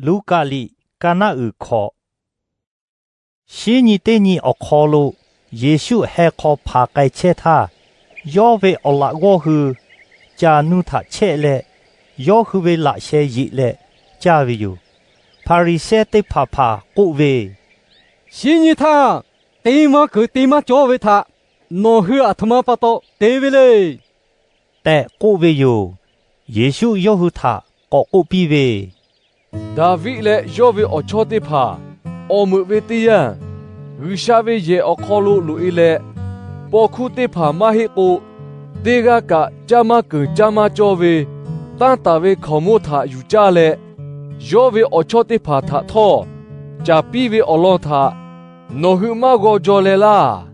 Luˉkaꞈ liꞈ ka naˆ uiˍ hkawꞈ. Shinˉ nyi teˇ nyi awˬ hk'aw lo Yeˍsuˆ heh hk'aw hpanˍ k'ai chehˇ htaˇ, yawˇ ve awˬ laꞈ g'awˇ hui caˬ nu htaꞈ chehˆ leh, yawˇ hui ve laꞈ sheh yeꞈ leh caˇ ve yoˬ. Hpaˍriˍsehˇ teˇ hpaˍ hpaˍ k'oˆ ve, Shinˉ nyi htaˇ te maˇ keunˍ te maˇ cawˇ ve htaꞈ nawˬ hui aˬ htoꞈ ma pa taw te ve le tehꞈ k'oˆ ve yoˬ. Yeˍsuˆ yawˇ hui htaꞈ k'awꞈ k'oˆ piˇ ve, Daˍviˆ leh yawˇ ve awˬ chawˇ teˇ hpaˍ awˬ meuꞈ ve teˇ yanˇ, G'uiˬsha ve yehˬ awˬ hk'aw lo loꞈ-e leh, paw hkuˇ teˇ hpaˍ maˇ heˆ k'o teˇ g'aˇ kaꞈ caˇ maˇ keunˍ caˇ maˇ cawˇ ve tanˇ taˍ ve hkaoˍmonˇ htaꞈ yuˬ caˇ leh, yawˇ ve awˬ chawˇ teˇ hpaˍ htaꞈ htawˇ, caˍ piˇ ve awˬ lawn htaꞈ nawˬ hui maˇ g'aw jaw leh laˇ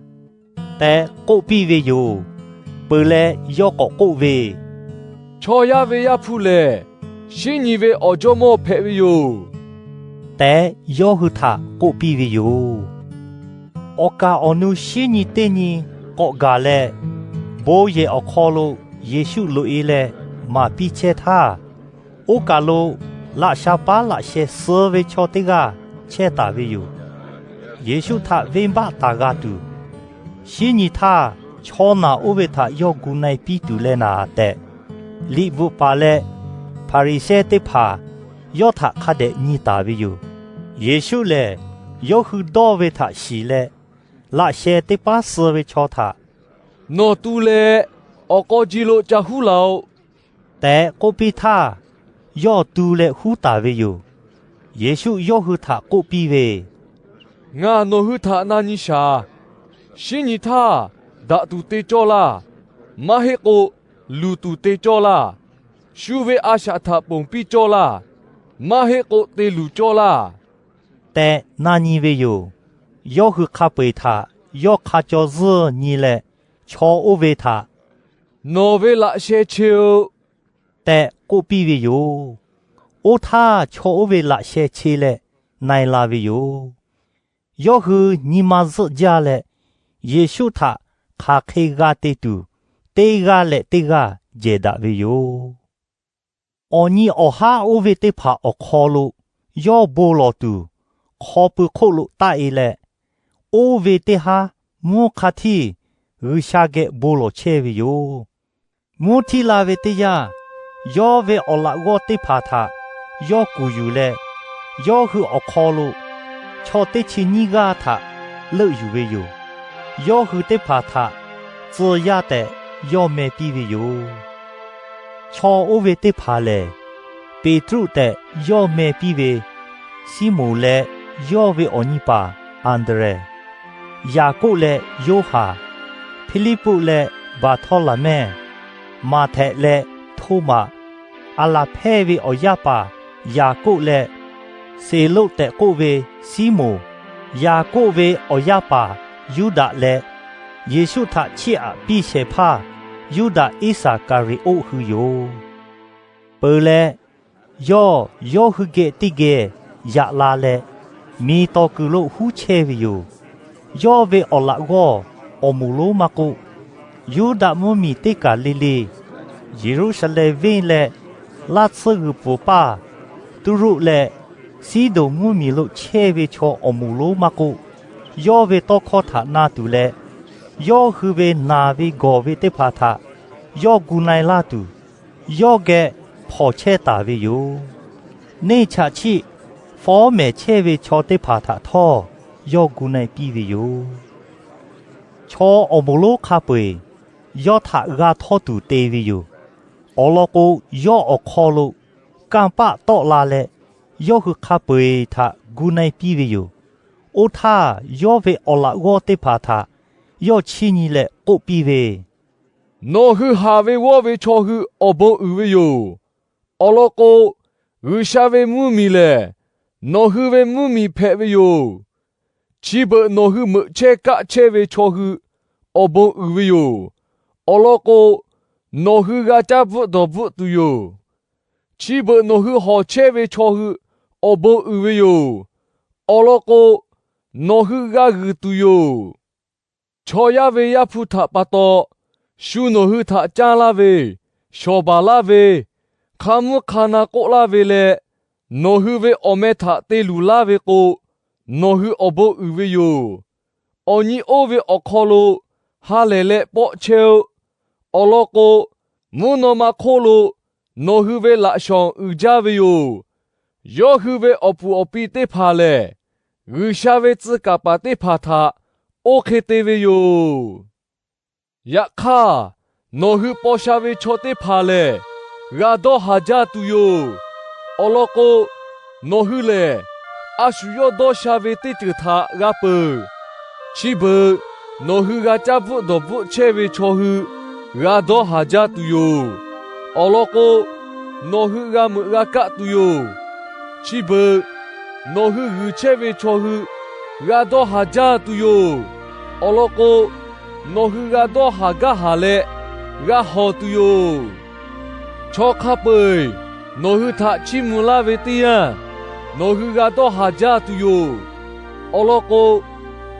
tehꞈ k'oˆ piˇ ve yoˬ. Peuˬ leh yawˇ k'awꞈ k'oˆ ve, Chaw yaˇ ve Yaˇ hpu lehˬ, shinˉ nyi ve awˬ jawˇmawˇ hpehꞈ ve yoˬ tehꞈ, yawˇ hui htaꞈ k'oˆ piˇ ve yoˬ. Awˬ kaˍ awˬ nu shinˉ nyi teˇ nyi k'awꞈ gaˬ leh, bon yehˬ awˬ hk'aw lo Yeˍsuˆ loꞈ-e leh maˍ piˇ chehˇ htaˇ, oˇ kaˬ lo laꞈ sha paˉ laꞈ sheh suh ve chaw teˇ g'aˇ chehˇ taˍ ve yoˬ. Yeˍsuˆ htaꞈ venˇ baˆ taˍ g'a tuˬ, shinˉ nyi htaˇ chaw naˬ oˇ ve htaꞈ yawˇ gu na-e piˇ tuˬ leh naˍ tehꞈ, liꞈ bvuhꞈ paˍ leh Hpaˍriˍsehˇ teˇ hpaˍ yawˇ htaꞈ hk'a dehꞈ nyi taˍ ve yoˬ. Yeˍsuˆ lehˬ, yawˇ hui dawˇ ve htaꞈ shiˍ leh, laꞈ sheh teˇ paˉ suh ve chaw htaꞈ, Nawˬ tu leh awˬ k'aw ji lo ca huˉ laˬ-oꞈ tehꞈ k'oˆ piˇ htaˇ, yawˇ tu leh huˉ taˍ ve yoˬ. Yeˍsuˆ yawˇ hui htaꞈ k'oˆ piˇ ve, Ngaˬ nawˬ hui htaꞈ na nyi shaˍ. Shinˉ nyi htaˇ daꞈ tuˬ te cawˇ laˇ, maˇ heˆ k'o luˬ tuˬ te cawˇ laˇ. Shu ve a shaꞈ htaꞈ ponˬ piˇ cawˇ laˇ, maˇ heˆ k'o te luˬ cawˇ laˇ tehꞈ na nyi ve yoˬ. Yawˇ hui hk'a peu-eˬ htaꞈ yawˇ hk'a caw zuhˇ nyi leh, chaw oˇ ve htaꞈ, Nawˬ ve laꞈ sheh che-o tehꞈ k'oˆ piˇ ve yoˬ. Oˇ htaˇ chaw oˇ ve laꞈ sheh che leh na-e la ve yoˬ. Yawˇ hui nyi ma zuhˆ jaˇ leh, Yeˍsuˆ htaꞈ hk'aˬ hk'e g'a te tuˬ, teˇ g'aˇ leh teˇ g'aˇ jehˬ daꞈ ve yoˬ. Awˬ nyi awˬ haˉ oˇ ve teˇ hpaˍ awˬ hk'aw lo yawˇ bon lawˬ tuˬ, hk'aw pui hk'oˆ lo taˆ-e leh, oˇ ve teˇ haˉ mvuhˇ hk'a htiˇ G'uiˬsha geh bon lawˬ chehˇ ve yoˬ. Mvuhˇ htiˇ la ve teˇ yanˇ, yawˇ ve awˬ laꞈ g'awˇ teˇ hpaˍ htaꞈ yawˇ kuˬ yuˬ leh, yawˇ hui awˬ hk'aw lo chaw teˇ chi nyiˇ g'aˇ htaꞈ leuˆ yuˬ ve yoˬ. Yawˇ hui teˇ hpaˍ htaꞈ tcuh yaˇ tehꞈ yawˇ meh piˇ ve yoˬ. Chaw oˇ ve teˇ hpaˍ lehˬ, Peˍtruˆ tehꞈ yawˇ meh piˇ ve Siˉmonˍ leh yawˇ ve awˬ nyi paˍ Anˍdrehˍ, Yaˍkoˆ leh Yoˇhanˬ, Hpiˇliˇpuˆ leh Baˍhtawˇlaˍmehˇ, Maˍhtehꞈ leh Htoˇmaꞈ, Aˍlaˍhpehˇ ve awˬ yaˇ paˍ Yaˍkoˆ leh Seˍloˆ tehꞈ k'oˆ ve Siˉmonˍ, Yaˍkoˆ ve awˬ yaˇ paˍ Yuˇdaꞈ leh Yeˍsuˆ htaꞈ chiˇ aꞈ piˇ shehˍ hpaˇ Yuˇdaꞈ Iˉsaˍkaˍriˍoˆ hui yoˬ. Peuˬ leh, yawˇ yawˇ hui geh teˇ geh yaꞈ la leh, miˬ tawˍ kuiˬ lo huˉ chehˇ ve yoˬ. Yawˇ ve awˬ laꞈ g'awˇ awˬ moˍ lonˉ maˇ k'oˆ, Yuˇdaꞈ mvuhˇmiˬ teˇ kaˬ le le, Yeˍruˆsaˍlehnˍ venˇ leh laˇ tsuhˇ g'uiˬ pfuhˍ paˇ Tuˇruˆ leh Siˉdonˍ mvuhˇmiˬ lo chehˇ ve chaw awˬ moˍ lonˉ maˇ k'oˆ, yawˇ ve tawˇ hkawˇ htaꞈ na tuˬ leh, yawˇ hui ve naˬ ve gawˬ ve teˇ hpaˍ htaꞈ yawˇ gu na-e laˇ tuˬ, yawˇ geh hpawnˬ chehˇ taˍ ve yoˬ. Neˇ chaꞈ chiˆ fawˉ mehˍ chehˇ ve chaw teˇ hpaˍ htaꞈ htawˇ yawˇ gu na-e piˇ ve yoˬ. Chaw awˬ moˍ lonˉ hk'a peu-eˬ yawˇ htaꞈ g'a htawˇ tuˬ te ve yoˬ. Awˬ lawn k'o, yawˇ awˬ hk'aw lo kanˇ paˆ tawˆ la leh, yawˇ hui hk'a peu-eˬ htaꞈ gu na-e piˇ ve yoˬ. Oˇ htaˇ, yawˇ ve awˬ laꞈ g'awˇ teˇ hpaˍ htaꞈ yawˇ chiˇ nyi leh k'oˆ piˇ ve, Nawˬ hui haˍ ve g'awˇ ve chaw hui awˬ bon uiˍ ve yoˬ. Awˬ lawn k'o, G'uiˬsha ve mvuhˇmiˬ lehˬ, nawˬ hui ve mvuhˇmiˬ hpehꞈ ve yoˬ. Chi beuꞈ nawˬ hui meuꞈ chehˇ kaˆ chehˇ ve chaw hui awˬ bon uiˍ ve yoˬ. Awˬ lawn k'o, nawˬ hui g'a caˇ bvuhˆ dawˬ bvuhˆ tuˬ yoˬ. Chi beuꞈ nawˬ hui hawˬ chehˇ ve chaw hui awˬ bon uiˍ ve yoˬ. Awˬ lawn k'o, nawˬ hui g'a g'uiˬ tuˬ yoˬ. Chaw yaˇ ve Yaˇ hpu htaꞈ pa taw shu nawˬ hui htaꞈ caˇ laˇ ve, shawˍ baˬ laˇ ve, hk'a mvuhˇ hk'a na k'oˆ laˇ ve leh, Nawˬ hui ve awˬ meh htaꞈ te luˬ laˇ ve k'o, nawˬ hui awˬ bon uiˍ ve yoˬ. Awˬ nyi oˇ ve awˬ hk'aw lo ha lehˬ leh pawˆ chehˇ-oˆ. Awˬ lawn k'o, mvuhˇ naw ma hk'oˆ lo nawˬ hui ve laꞈ shawnˍ uiˍ jaˇ ve yoˬ. Yawˇ hui ve awˬ puˍ awˬ pi teˇ hpaˍ lehˬ, G'uiˬsha ve tcuh kaˍ paˍ teˇ hpaˍ htaꞈ oˇ hk'e te ve yoˬ. Yaꞈ hk'aˇ, nawˬ hui paw sha ve chaw teˇ hpaˍ lehˬ, g'a dawˇ haˍ jaˇ tuˬ yoˬ. Awˬ lawn k'o, nawˬ hui lehˬ a shu yawˇ dawˇ sha ve teˇ ceuˬ htaꞈ g'a peuˬ. Chi beuꞈ, nawˬ hui g'a caˇ bvuhˆ dawˬ bvuhˆ chehˇ ve chaw hui g'a dawˇ haˍ jaˇ tuˬ yoˬ. Awˬ lawn k'o, nawˬ hui g'a meuꞈ g'a kaˆ tuˬ yoˬ. Chi beuꞈ, nawˬ hui g'uiˬ chehˇ ve chaw hui g'a dawˇ haˍ jaˇ tuˬ yoˬ. Awˬ lawn k'o, nawˬ hui g'a dawˇ haˍ gaˇ haˍ leh g'a hawˬ tuˬ yoˬ. Chaw hk'a peu-eˬ nawˬ hui htaꞈ chiˇ mvuh laˇ ve teˇ yanˇ, nawˬ hui g'a dawˇ haˍ jaˇ tuˬ yoˬ. Awˬ lawn k'o,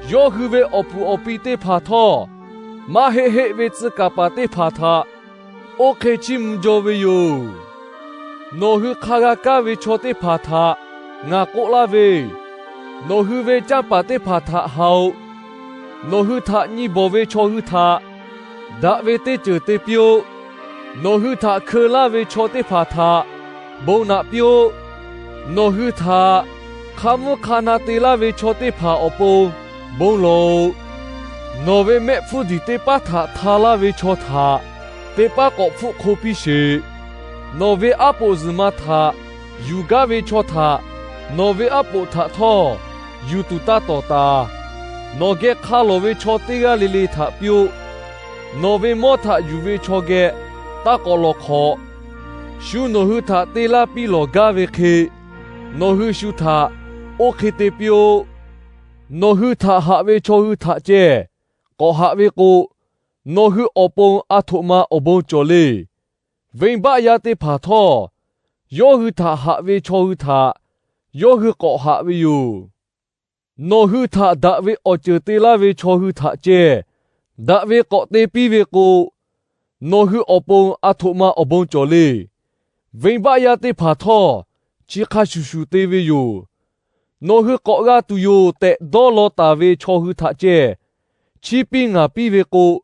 yawˇ hui ve awˬ puˍ awˬ pi teˇ hpaˍ htawˇ, maˇ heˆ heˆ ve tcuh kaˍ paˍ teˇ hpaˍ htaꞈ oˇ hk'e chiˇ mvuh jaw ve yoˬ. Nawˬ hui hk'a g'a kaˇ ve chaw teˇ hpaˍ htaꞈ ngaˬ k'oˆ laˇ ve, nawˬ hui ve canˇ paˍ teˇ hpaˍ htaꞈ haꞈ-oꞈ. Nawˬ hui htaꞈ nyi bawˬ ve chaw hui htaꞈ daꞈ ve teˇ ceuˬ te piˇ-oˆ. Nawˬ hui htaꞈ hkeu laˇ ve chaw teˇ hpaˍ htaꞈ bon naꞈ piˇ-oˆ. Nawˬ hui htaꞈ hk'a mvuhˇ hk'a na te laˇ ve chaw teˇ hpaˍ awˬ pon bon lawˬ-oꞈ. Nawˬ ve mehˆ hpfuhˇ diˬ teˇ paˉ htaꞈ hta laˇ ve chaw htaꞈ teˇ paˉ k'awꞈ hpfuhˆ hk'o piˇ sheˍ. Nawˬ ve aˉ poꞈ zuhˬ ma htaꞈ yuˬ gaˇ ve chaw htaꞈ nawˬ ve aˉ poꞈ htaꞈ htawˇ yuˬ tuˬ taˇ tawˍ taˍ. Nawˬ geh hk'a lawˬ ve chaw teˇ g'aˇ le le htaꞈ piˇ-oˆ. Nawˬ ve mawˇ htaꞈ yuˬ ve chaw geh taˇ k'awꞈ lawˬ hk'awꞈ. Shu nawˬ hui htaꞈ te laˇ piˇ lawˬ gaˇ ve hk'e, nawˬ hui shu htaꞈ oˇ hk'e te piˇ-oˆ. Nawˬ hui htaꞈ haꞈ ve chaw hui htaꞈ ceh k'awꞈ haꞈ ve k'o, nawˬ hui awˬ pon a htoꞈ ma awˬ bon cawˬ le. Venˇbaˆ yaˇ teˇ hpaˍ htawˇ, yawˇ hui htaꞈ haꞈ ve chaw hui htaꞈ yawˇ hui k'awꞈ haꞈ ve yoˬ. Nawˬ hui htaꞈ daꞈ ve awˬ ceuˬ te laˇ ve chaw hui htaꞈ ceh daꞈ ve k'awꞈ te piˇ ve k'o, nawˬ hui awˬ pon a htoꞈ ma awˬ bon cawˬ le. Venˇbaˆ yaˇ teˇ hpaˍ htawˇ, chi hk'a shuˍ shuˍ te ve yoˬ. Nawˬ hui k'awꞈ g'a tuˬ yoˬ tehꞈ dawˇ law taˍ ve chaw hui htaꞈ ceh chiˇ piˇ ngaˍ piˇ ve k'o,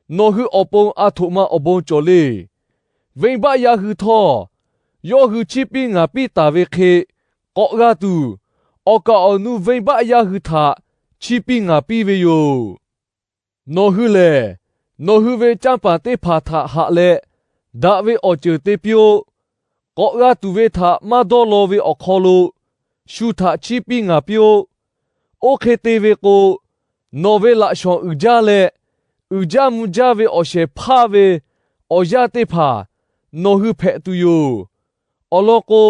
nawˬ hui awˬ pon a htoꞈ ma awˬ bon cawˬ le. Venˇbaˆ yaˇ hui htawˇ, yawˇ hui chiˇ piˇ ngaˍ piˇ taˍ ve hk'e k'awꞈ g'a tuˬ, awˬ kaˍ awˬ nu venˇbaˆ yaˇ hui htaꞈ chiˇ piˇ ngaˍ piˇ ve yoˬ. Nawˬ hui lehˬ, nawˬ hui ve canˇ paˍ teˇ hpaˍ htaꞈ haꞈ leh, daꞈ ve awˬ ceuˬ te piˇ-oˆ. K'awꞈ g'a tuˬ ve htaꞈ maˇ dawˇ law ve awˬ hk'aw lo, shu htaꞈ chiˇ piˇ ngaˍ piˇ-oˆ. Oˇ hk'e te ve k'o, nawˬ ve laꞈ shawnˍ uiˍ jaˇ leh, uiˍ jaˇ mvuh jaˇ ve awˬ shehˍ hpaˇ ve awˬ yaˇ teˇ hpaˍ nawˬ hui hpehꞈ tuˬ yoˬ. Awˬ lawn k'o,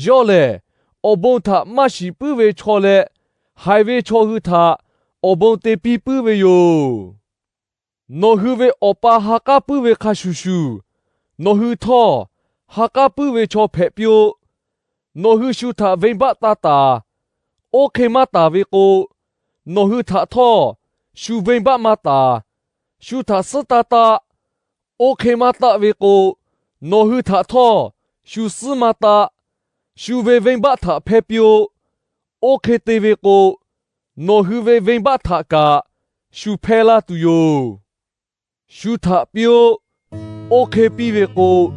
yawˇ lehˬ awˬ bon htaꞈ maˇ shiˍ puiˉ ve chaw leh haiˬ ve chaw hui htaꞈ awˬ bon te piˇ puiˉ ve yoˬ. Nawˬ hui ve Awˬ pa ha k'aˉ puiˉ ve hk'a shuˍ shuˍ, nawˬ hui htawˇ ha k'aˉ puiˉ ve chaw hpehꞈ piˇ-oˆ. Nawˬ hui shu htaꞈ venˇbaˆ taˇ taˍ. Oˇ hk'e maˇ taˍ ve k'o, nawˬ hui htaꞈ htawˇ shu venˇbaˆ maˇ taˍ. Shu htaꞈ suhˉ taˇ taˆ. Oˇ hk'e maˇ taˆ ve k'o, nawˬ hui htaꞈ htawˇ shu suhˉ maˇ taˆ. Shu ve venˇbaˆ htaꞈ hpehˇ piˇ-oˆ. Oˇ hk'e te ve k'o, nawˬ hui ve venˇbaˆ htaꞈ kaꞈ shu hpehˇ laˇ tuˬ yoˬ. Shu htaꞈ piˇ-oˆ. Oˇ hk'e piˇ ve k'o,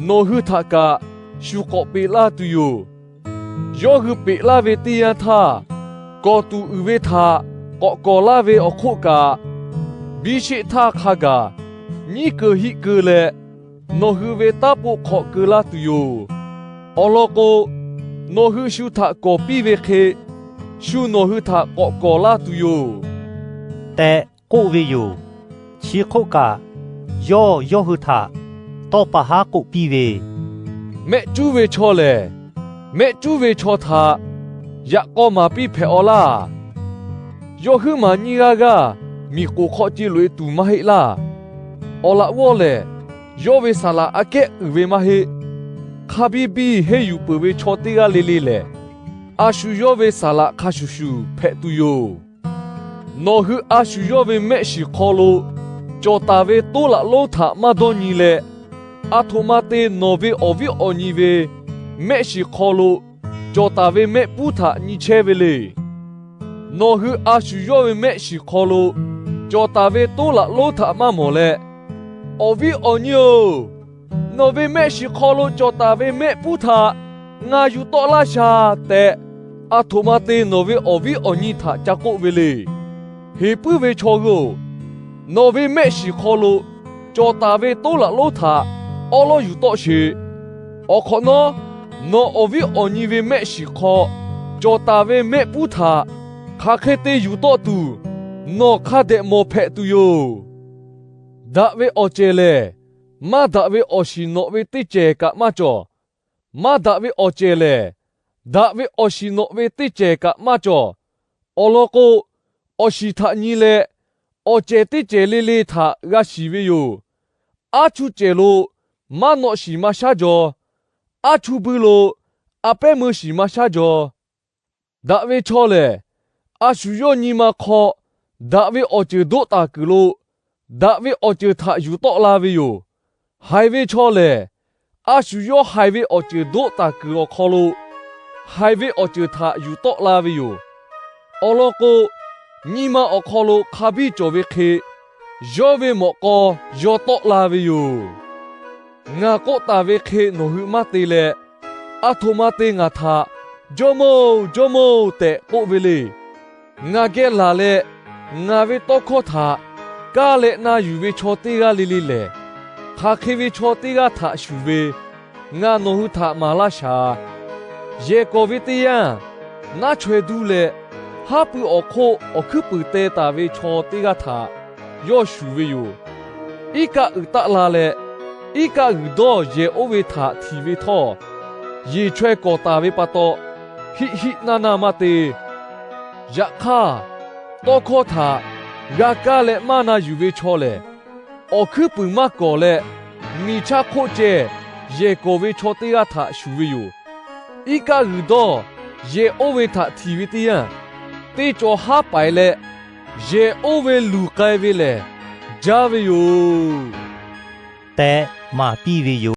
nawˬ hui htaꞈ kaꞈ shu k'awꞈ peꞈ laˇ tuˬ yoˬ. Yawˇ hui peꞈ laˇ ve teˇ yanˇ htaˇ, kawˬ tuˬ uiˍ ve htaꞈ k'awꞈ kawˬ laˇ ve awˬ hk'oˆ kaꞈ, biˇ sheˆ htaˇ hk'a gaˬ nyiˉ keu hiˆ keu leh, nawˬ hui ve taˇ poˆ hk'awꞈ keu laˇ tuˬ yoˬ. Awˬ lawn k'o, nawˬ hui shu htaꞈ kawˬ piˇ ve hk'e, shu nawˬ hui htaꞈ k'awꞈ kawˬ laˇ tuˬ yoˬ tehꞈ k'oˆ ve yoˬ. Chi hk'oˆ kaꞈ, yawˇ yawˇ hui htaꞈ tawˇ pa haˉ k'oˆ piˇ ve, Mehˆ cuˉ ve chaw lehˬ, mehˆ cuˉ ve chaw htaꞈ yaꞈ k'aw maˍ piˇ hpehꞈ-aw laˇ. Yawˇ huiˉ maˬ nyiˇ g'aˇ g'aˇ miˬ k'oˍ hk'aw ce loꞈ-e tuˬ maˇ heˆ laˇ. Awˬ laꞈ g'awˇ lehˬ, yawˇ ve saˍ laꞈ aꞈ kehˉ uiˍ ve maˇ heˆ. Hk'a biˇ biˇ henˇ yuˬ peuˬ ve chaw teˇ g'aˇ le le lehˬ, a shu yawˇ ve saˍ laꞈ hk'a shuˍ shuˍ hpehꞈ tuˬ yoˬ. Nawˬ hui a shu yawˇ ve mehˆ shiˍ hk'aw lo cawˬ taˍ ve toˉ laꞈ lonˉ htaꞈ maˇ dawˇ nyi leh, a htoꞈ ma te nawˬ ve awˬ viˉ awˬ nyi ve mehˆ shiˍ hk'aw lo cawˬ taˍ ve mehˆ puiˉ htaꞈ nyi chehˇ ve le. Nawˬ hui a shu yawˇ ve mehˆ shiˍ hk'aw lo cawˬ taˍ ve toˉ laꞈ lonˉ htaꞈ maˇ mawˬ leh, Awˬ viˉ awˬ nyi-oˬ, nawˬ ve mehˆ shiˍ hk'aw lo cawˬ taˍ ve mehˆ puiˉ htaꞈ ngaˬ yuˬ tawˆ laˇ shaˍ tehꞈ, aˬ htoꞈ ma te nawˬ ve awˬ viˉ awˬ nyi htaꞈ ca k'oˆ ve le. Heˍ puiˉ ve chaw hui-oˬ, nawˬ ve mehˆ shiˍ hk'aw lo cawˬ taˍ ve toˉ laꞈ lonˉ htaꞈ awˉ lawˉ yuˬ tawˆ sheˍ. Awˬ hk'awꞈ nawˉ, nawˬ awˬ viˉ awˬ nyi ve mehˆ shiˍ hk'aw cawˬ taˍ ve mehˆ puiˉ htaꞈ hk'aˬ hk'e te yuˬ tawˆ tuˬ, nawˬ hk'a dehꞈ mawˬ hpehꞈ tuˬ yoˬ. Daꞈ ve awˬ cehˬ lehˬ, maˇ daꞈ ve awˬ shiˍ nawꞈ ve teˇ cehˬ kaꞈ maˇ cawˬ. Maˇ daꞈ ve awˬ cehˬ lehˬ, daꞈ ve awˬ shiˍ nawꞈ ve teˇ cehˬ kaꞈ maˇ cawˬ. Awˬ lawn k'o, awˬ shiˍ htaꞈ nyi leh, awˬ cehˬ teˇ cehˬ le le htaꞈ g'a shiˍ ve yoˬ. Aˉ chuˇ cehˬ lo maˇ nawꞈ shiˍ maˇ shaˉ jaw. Aˉ chuˇ buiˇ lo a pehˉ meuˇ shiˍ maˇ shaˉ jaw. Daꞈ ve chaw lehˬ, a shu yawˇ nyi ma hk'aw daꞈ ve awˬ ceuˬ doˆ taˍ kuiˬ lo daꞈ ve awˬ ceuˬ htaꞈ yuˬ tawˆ la ve yoˬ. Haiˬ ve chaw lehˬ, a shu yawˇ haiˬ ve awˬ ceuˬ doˆ taˍ kuiˬ awˬ hk'aw lo haiˬ ve awˬ ceuˬ htaꞈ yuˬ tawˆ la ve yoˬ. Awˬ lawn k'o, nyi ma awˬ hk'aw lo hk'a biˇ cawˬ ve hk'e, yawˇ ve mawꞈ k'aw yaw tawˆ la ve yoˬ. Ngaˬ k'oˆ taˍ ve hk'e nawˬ hui maˇ te leh, aˬ htoꞈ ma te ngaˬ htaꞈ Jawˇ mawˇ-oˬ, Jawˇ mawˇ-oˬ tehꞈ k'oˆ ve le. Ngaˬ geh laˬ leh, ngaˬ ve tawˇ hkawˇ htaꞈ kaˇ leh na yuˬ ve chaw teˇ g'aˇ le le lehˬ, hk'aˬ hk'e ve chaw teˇ g'aˇ htaꞈ shuˍ ve, ngaˬ nawˬ hui htaꞈ maˍ laˇ shaˍ. Yehˬ kawˍ ve teˇ yanˇ, naˉ chaweh duˇ leh, haˉ pui awˬ hk'oˆ awˬ hkuiˉ puiˍ teh taˍ ve chaw teˇ g'aˇ htaꞈ yawˇ shuˍ ve yoˬ. Iˉ kaˆ uiˍ taˆ la leh, iˉ kaˆ g'uiˬ dawˇ yehˬ oˇ ve htaꞈ htiꞈ ve htawˇ, yeˬ chaweh kawˍ taˍ ve pa taw, hiˆ hiˆ naˇ naˇ maˇ te. Yaꞈ hk'aˇ, tawˇ hkawˇ htaꞈ g'a kaˇ leh maˇ na yuˬ ve chaw lehˬ, awˬ hkuiˉ puiˍ maˇ kawˍ leh, miˬ chaˇ hk'oˆ ceh yehˬ kawˍ ve chaw teˇ g'aˇ htaꞈ shuˍ ve yoˬ. Iˉ kaˆ g'uiˬ dawˇ yehˬ oˇ ve htaꞈ htiꞈ ve teˇ yanˇ, teˇ cawˬ haˉ paiˍ leh, yehˬ oˇ ve luˬ k'ai ve lehˬ, jaˇ ve yoˬ tehꞈ maˍ piˇ ve yoˬ.